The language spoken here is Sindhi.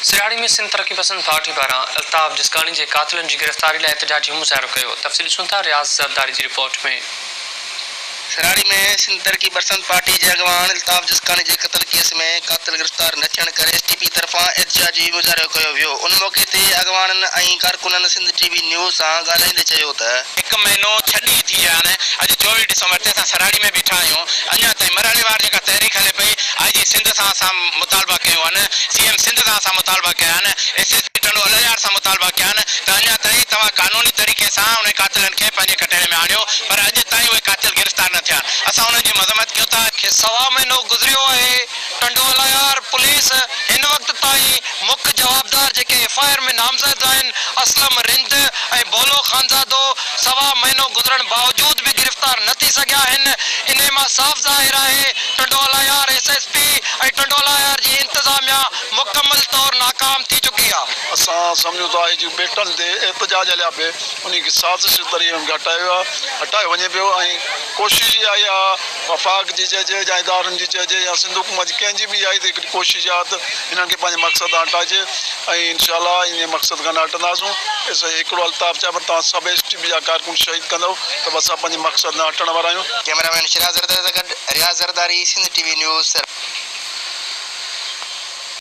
سيراڙي ۾ سنڌ ترقي پسند پارٽي پاران الطاف جسڪاڻي جي قاتلن جي گرفتاري لاء احتجاجي مظاهرو ڪيو، تفصيل ڏسون ٿا رياض زرداري جي رپورٽ ۾. سيراڙي ۾ سنڌ ترقي پسند پارٽي جي اڳواڻ الطاف جسڪاڻي جي قتل ڪيس ۾ قاتل گرفتار نه ٿيڻ ڪري ايس ٽي پي طرفان احتجاجي مظاهرو ڪيو ويو ان موقعي تي اڳواڻن ۽ ڪارڪنن سنڌ ٽي وي نيوز سان ڳالهائيندي چيو ته هڪ مهينو ڇهه ڏينهن ٿي ويا آهن، اڄ 24 ڊسمبر تي اسان سراڙي ۾ بيٺا آهيون، اڃا تائين مرحليوار جيڪا تحريڪ هلي پئي، آء جي سنڌ سان اسان مطالبا ڪيون آهن، سي ايم سنڌ سان اسان مطالبا ڪيا آهن، S S P Tando Allahyar سان مطالبا ڪيا آهن ته اڃا تائين توهان قانوني طريقي سان انهن قاتلن کي پنهنجي ڪٽهڙي ۾ آڻيو پر اڄ تائين اهي قاتل گرفتار نه ٿيا آهن، اسان انهن جي مذمت ڪيون ٿا. کي سوا مهينو گذريو آهي، ٽنڊو الهيار پوليس هن وقت تائين مک جوابدار جيڪي ايف I R ۾ نامزد آهن اسلم رند ۽ بولو خانزادو سوا مهينو گذرڻ باوجود به گرفتار نه ٿي سگهيا آهن انهي مان صاف ظاهر آهي Tando Allahyar S S P ۽ Tando Allahyar جي انتظاميا مڪمل طور ناڪام ٿي چڪي آهي. اسان سمجهون ٿا هي جيڪو ٻيٽن تي احتجاج هليا پئي انهي کي سازش جي ذريعي ان کي هٽايو ويو آهي هٽايو وڃي پيو ۽ ڪوشش اها ئي آهي وفاق جي چئجي يا ادارن جي چئجي يا سنڌ حڪومت جي ڪنهن جي به اها ئي ته هڪڙي ڪوشش آهي ته هنن کي پنهنجي مقصد تان هٽائجي ۽ انشاء الله انهي مقصد کان نه هٽنداسون اس هڪڙو الطاف چاهي پر توهان سڀ ايس ٽي پي جا ڪارڪن شهيد ڪندؤ ته به اسان پنهنجي مقصد نه هٽڻ وارا آهيون. ڪئميرا مين شيراز زرداري سان گڏ Riaz Zardari, Sindh T V news, Saraiki.